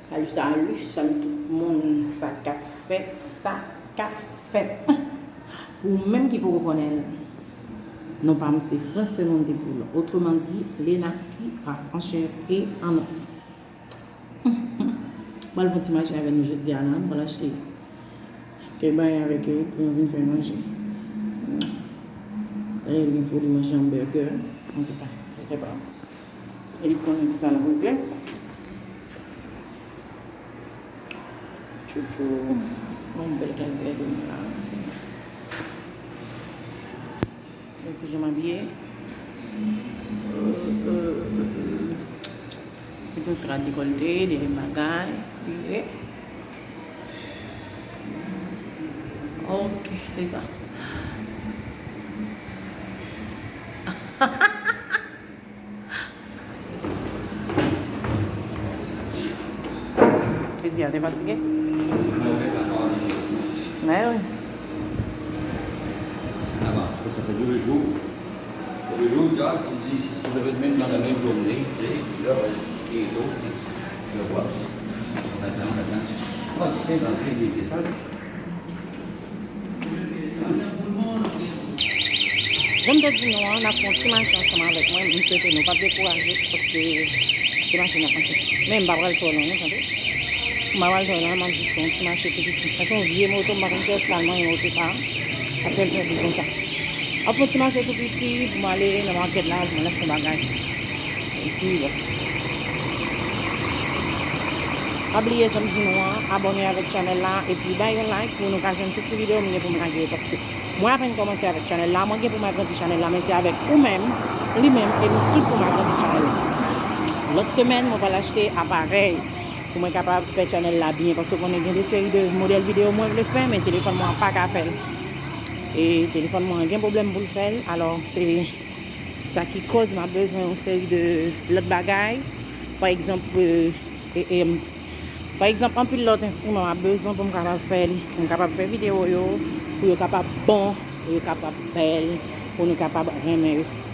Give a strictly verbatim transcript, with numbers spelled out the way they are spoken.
Salut, salut, salut tout moun. Sa k ap fèt, sa k ap fèt. Pou ou menm ki poko konnen l, non pa m se Francine Montepoul, autrement dit, Lena qui parle en chair et en os. M pral fè yon ti mache avè nou jodi a la, m pral achte kèk bagay avèk yo pou nou vin fè manje. Dayè, li gen foli manje hamburger, antouka, je sais pas. E li konnen ki sa l ap regle. Tchou tchou. Yon bèl klas gade m la. Gade kijan m abiye. Met yon ti rad dekòlte, de bagay. Ok, se sa. Jodi a, te fatige? Mwen wi. Avan, se konsa, fè de jou. Fè de jou, gad, si di, si se te menm nan la menm jounen, se, lè, e, do, lè, wap, maten, maten. Mwen, se te nan fè de sa. Jan m te di nou an, n ap fè yon ti mache ansanm avèk mwen. M swete nou p ap dekouraje, paske se mache n ap mache. Men m pa pral twò lwen non, tande. M pa pral twò lwen, m ap jis fè yon ti mache tou piti. Sa se yon vye moto, m pa konn kiyès k al manyen moto sa a. Ap fè l fè bri konsa. M ap fè yon ti mache tou piti pou m ale nan makèt la, pou m al achte yon bagay. Epi, bon. Pa bliye, jan m di nou an, abòne avèk channel la, epi bay yon like pou nou ka jwenn tout ti videyo m gen pou m lage yo, paske mwen apèn kòmanse avèk channel la, mwen gen pou m agrandi channel la, men se avèk ou menm, li menm, e nou tout pou m agrandi channel la. Lòt semèn, mwen pral achte aparèy pou mwen kapab fè channel la byen, paske w konnen gen de seri de modèl videyo mwen vle fè, men telefòn mwen an pa ka fè l. E telefòn mwen an gen pwoblèm pou l fè l, alò se sa ki koz m ap bezwen yon seri de lòt bagay. Pa egzanp, e, e, pa egzanp, anpil lòt enstriman m ap bezwen pou m kapab fè li, pou m kapab fè videyo yo, pou yo kapab bon, pou yo kapab bèl, pou nou kapab renmen yo.